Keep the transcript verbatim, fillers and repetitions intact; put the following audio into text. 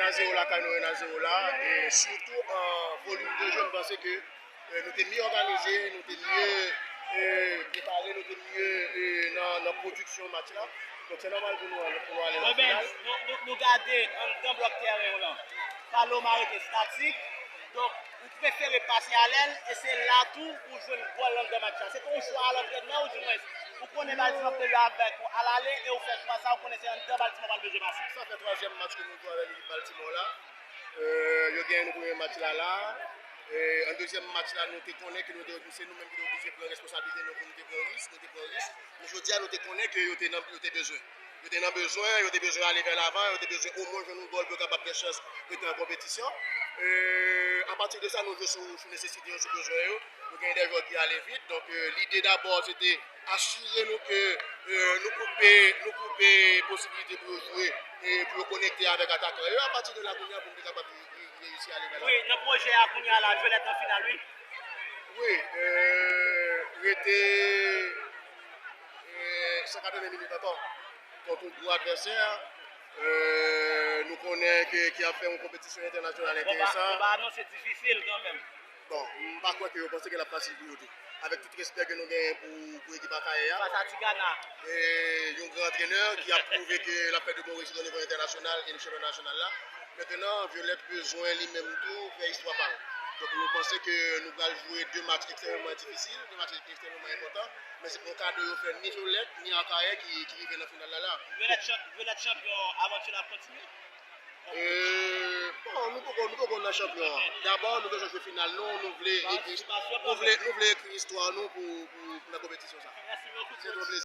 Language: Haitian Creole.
A zewo lakay nou, en a zewo la, e sitou an volim de jwe, m panse ke, e, nou te mye òganize, nou te mye, e, prepare, nou te mye, e, nan, nan pwodiksyon match la. Donk, se nòmal pou nou, pou nou ale nan final. Bon, nou, nou, nou gade anndan blòk tèren w lan. Paloma rete estatik. Donk, ou prefere pase Alèl, e se la tou ou jwenn gòl anndan match la. Se te yon chwa a lantrènman, ou di mwens, ou konnen Baltimore te jwe avèk ou alale, e ou fè chwa sa, ou konnen se anndan Baltimore pral bezwen pase. Sa fè twazyèm match ke nou jwe avèk ekip Baltimore la. E, yo genyen nou premye match la la. E, an dezyèm match la, nou te konnen ke nou te, se nou menm ki te oblije pran responsablite nou pou nou te pran risk, nou te pran risk. Men jodi a, nou te konnen ke yo te nan, yo te bezwen. Yo te nan bezwen, yo te bezwen ale vè lavan, yo te bezwen omwen jwenn yon gòl pou yo kapab gen chans rete an konpetisyon. E, apati de sa, nou jwe sou, sou nesesite yo, sou bezwen yo. Nou gen de jwè ki ale vit. Donk, e, lide dabò, se te asire nou ke, e, nou koupe, nou koupe posibilite pou yo jwe e pou yo konekte avèk atakan yo. Apati de la, kounye a, pou nou te kapab reyisi ale vè lavan. Wi, nan pwojè a, kounye a la, Violette nan final, wi. Wi, e, rete, e, san katreven minit ankò kont yon gwo advèsè, e, nou konnen ke, ki ap fè yon konpetisyon entènasyonal enteresan. Konba, konba anonse difisil kanmenm. Bon, m pa kwè ke yo panse ke l ap fasil pou yo tou. Avèk tout respè ke nou genyen pou, pou ekip Akayè a. Fas a Tigana. E yon gran antrenè ki ap pwouve ke l ap fè de bon rezilta o nivo entènasyonal e nan chanpyona nasyonal la. Mentnan, Violette bezwen li menm tou fè istwa pa l. Donk, nou panse ke nou pral jwe de match ekstrèmeman difisil, de match ekstrèmeman enpòtan. Men se yon kado yo fè ni Violette, ni Akayè ki, ki rive nan final la la. Violette chan-, Violette chanpyon, avanti l ap kontinye? E, bon, nou poko, nou poko nan chanpyon an. Dabò, nou bezwen jwe final nou, nou vle ekri, nou vle, nou vle ekri istwa nou pou, pou, pou nan konpetisyon sa. Se yon plezi.